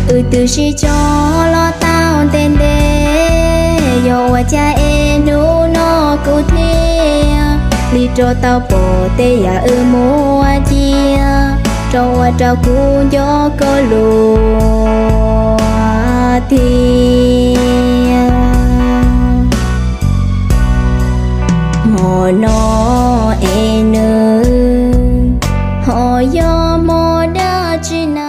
Wb twb sib tso los tau ntev ntev, yog ua cas es hnub no kuv thiaj li rov tau pom tej yam wb muab cia, rau ua rau kuv nco koj lus thiab. Hmo no es nws ho yog hmo dab tsi na?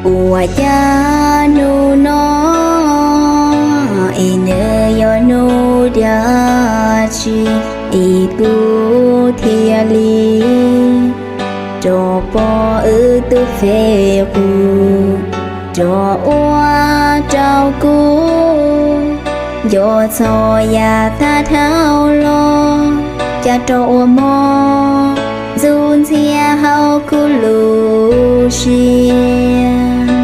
Ua cas hnub no es nws yog hnub dab tsi es kuv thiaj li rov pom wb tus Facebook, rov ua rau kuv nco txog yav tag dhau los, cas rov ua mob ntxub ntxiag hauv kuv lub siab.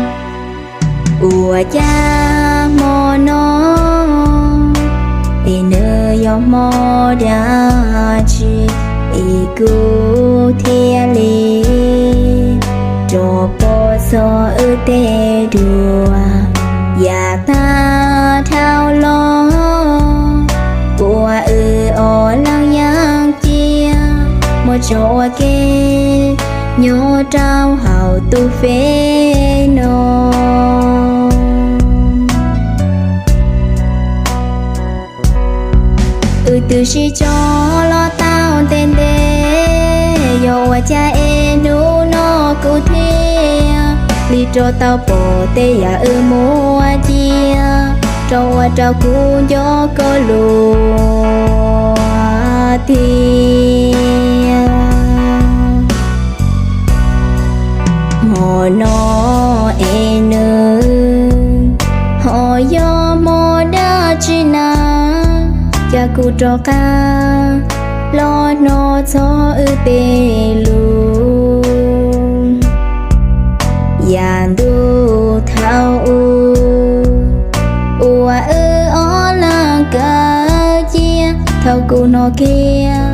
Ua cas hmo no es nws yog hmo dab tsi es kuv thiaj li rov pom txog wb tej duab yav tag dhau los, uas wb ob leeg yeej cia muaj tso ua ke nyob rau hauv tus Facebook no. Wb twb sib tso los tau ntev ntev, yog ua cas es hnub no kuv thiaj li rov tau pom tej yam wb muab cia, rau ua rau kuv nco koj lus thiab. Hmo no es nws ho yog hmo dab tsi na? Cas kuv rov qab los hnov txog wb tej lus yav ntuj thaum ub, uas wb ob leeg kawm cia. Thaum kuv hnov kiag,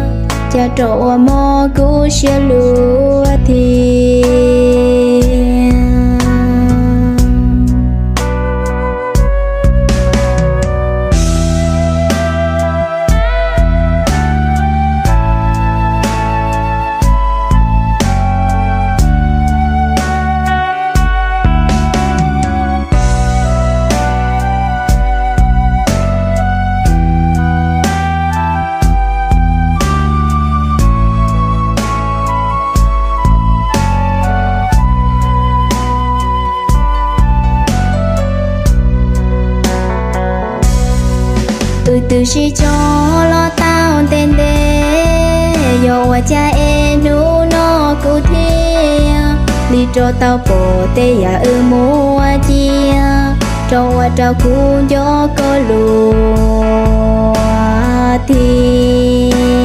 cas rov ua mob kuv siab lub thiab. Wb twb sib tso los tau ntev ntev, yog ua cas es hnub no kuv thiaj li rov tau pom tej yam wb muab cia, rau ua rau kuv nco koj lus thiab.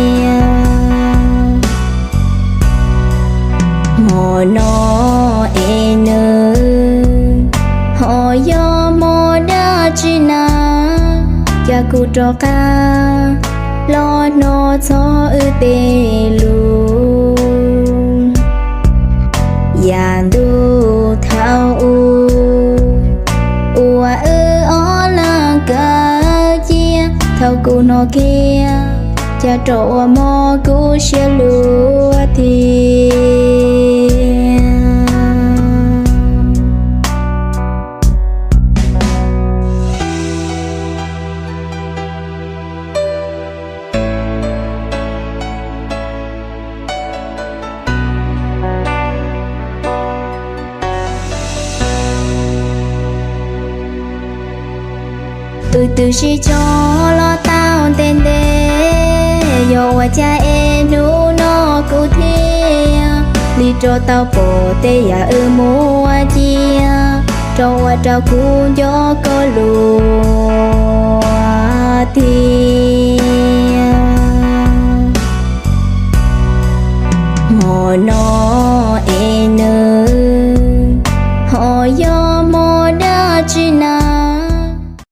Hmo no es nws ho yog hmo dab tsi na? Cas kuv rov qab los hnov txog wb tej lus yav ntuj thaum ub, uas wb ob leeg kawm cia. Thaum kuv hnov kiag, cas rov ua mob kuv siab lub thiab. Wb twb sib tso los tau ntev ntev, yog ua cas es hnub no kuv thiaj li rov tau pom tej yam wb muab cia, rau ua rau kuv nco koj lus thiab. Hmo no es nws Yog hmo dab tsi na?